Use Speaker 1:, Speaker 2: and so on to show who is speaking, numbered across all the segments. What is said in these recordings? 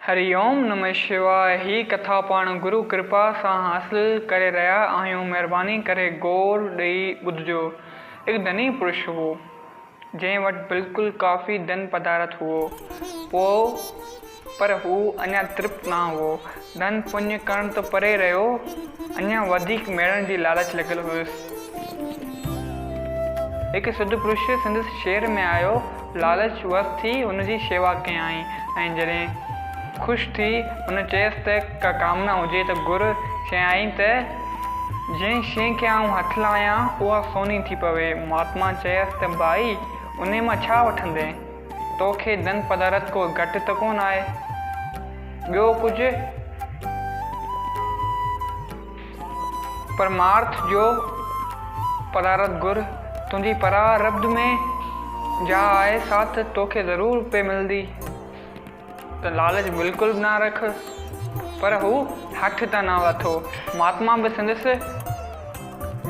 Speaker 1: هري اوم نمه شواء هي ڪٿا پاڻ گرو ڪرپا سان حاصل ڪري رهيا آهيون مهرباني ڪري غور ڏئي ٻڌجو. هڪ ڌني پرش هئو جنهن وٽ بلڪل ڪافي ڌن پدارٿ هئو پوء پر هو اڃا ترپت نه هئو ڌن پڃ ڪرڻ ته پري رهيو اڃا وڌيڪ ميڙڻ جي لالچ لڳل هيس. هڪ سڌ پرش سندس شهر ۾ آيو. لالچ وس ٿي هن جي شيوا ڪيائين ۽ جڏهن خوش ٿي هن چيس ته ڪا ڪامنا هجي ته گهر، چيائين ته جنهن شيء کي آئون هٿ لايان اها سوني ٿي پوي. مهاتما چيس ته ڀائي انهي مان ڇا وٺندين؟ تو کي ڌن پدارٿ ڪو گهٽ ته ڪونه آهي. ٻيو ڪجهه پرمارٿ جو پدارٿ گهر، تنهنجي پراربڌ ۾ جا آهي سا ته توکي ضرور پئي ملندي، ته لالچ بلڪل به نه رک. پر هو هٺ تان نه لٿو. مهاتما به سندس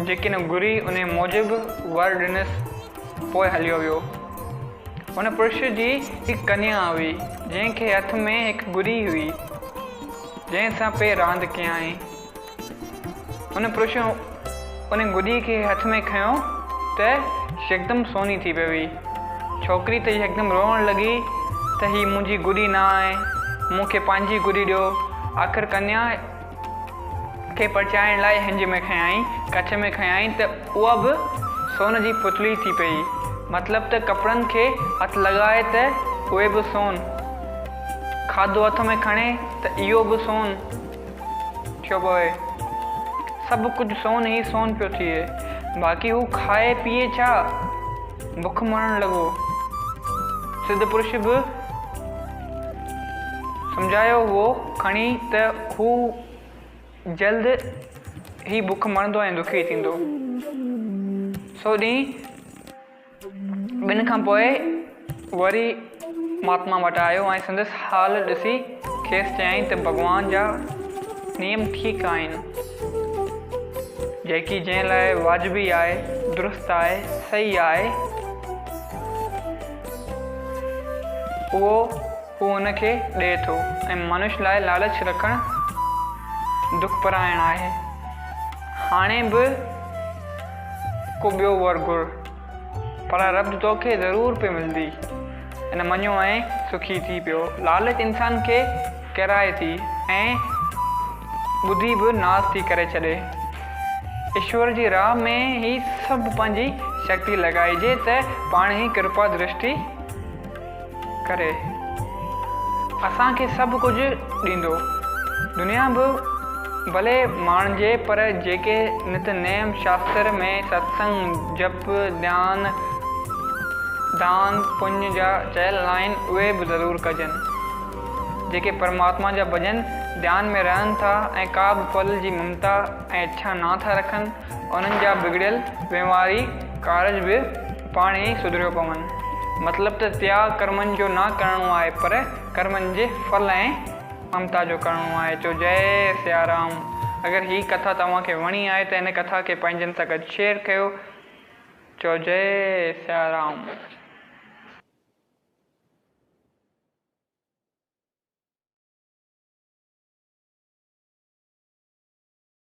Speaker 1: جيڪي نه گهري انهي موجب ور ڏنس، پوء هليو ويو. هن پرش جي هڪ ڪنيا هئي، جنهن کي هٿ ۾ هڪ گڏي هئي. جنهن سان پئي راند ڪيائين. ان پرش ان گڏيء کي هٿ ۾ کنيو ته يڪدم سوني ٿي پيئي. ڇوڪري ته يڪدم روئڻ لڳي ته هي منهنجي گڏي نه آهي، مون کي پنهنجي گڏي ڏيو. آخر ڪنيا کي پرچائڻ لاء هنج ۾ کنيائين، ڪڇ ۾ کنيائين ته اها به سون جي پتلي ٿي پيئي. مطلب ته ڪپڙن کي هٿ لڳائي ته اهي به سون. کاڌو هٿ ۾ کڻي ته اهو به سون ٿيو پوي. سڀ ڪجهه سون ئي سون پيو ٿئي. باقي هو کائي پيئي ڇا؟ بک مرڻ لڳو. سڌ پرش به سمجهايو هئو کڻي ته هو جلد ئي بک مرندو ۽ دکي ٿيندو. سو ڏينهن ٻن کان پوء وري مهاتما وٽ آيو ۽ سندس حال ڏسي کيس چيائين ته ڀڳوان جا نيم ٺيڪ آهن، جيڪي جنهن لاء واجبي آهي، درست آهي، صحيح آهي، اهو هو ان کي ڏئي ٿو ۽ منش لاء لالچ رکڻ دک پرائڻ آهي. هاڻي به ڪو ٻيو ور گهر، پر رب توکي ضرور پئي ملندي. هن مڃيو ۽ سکي ٿي پيو. لالچ انسان کي ڪيرائي ٿي ۽ ٻڌي به ناس ٿي ڪري ڇڏي. ايشور جي راهه ۾ هي سڀ پنهنجي شڪتي لڳائجي ته پاڻ ئي ڪرپا درشٽي ڪري اسان کي سڀ ڪجهه ڏيندو. دنيا به ڀلي ماڻجي پر جيڪي نت نيم شاستر ۾ ستسنگ، جپ، ڌيان، دان، پڃ جا چيل آهن اهي به ضرور ڪجن. جيڪي پرماتما جا ڀڄن ڌيان ۾ رهن ٿا ۽ ڪا به ڦل جي ممتا ۽ اڇا نه ٿا رکن انهن جا بگڙيل وهنواري ڪارج به پاڻ ئي سڌريو پون. مطلب ته تياڳ ڪرمن جو نه ڪرڻو آهي پر ڪرمن جي ڦل ۽ ممتا جو ڪرڻو آهي. چئو جئي سيارام. اگر هي ڪٿا توهان کي وڻي آهي ته هن ڪٿا کي پنهنجن سان گڏ شيئر ڪيو. چئو جئي سيارام.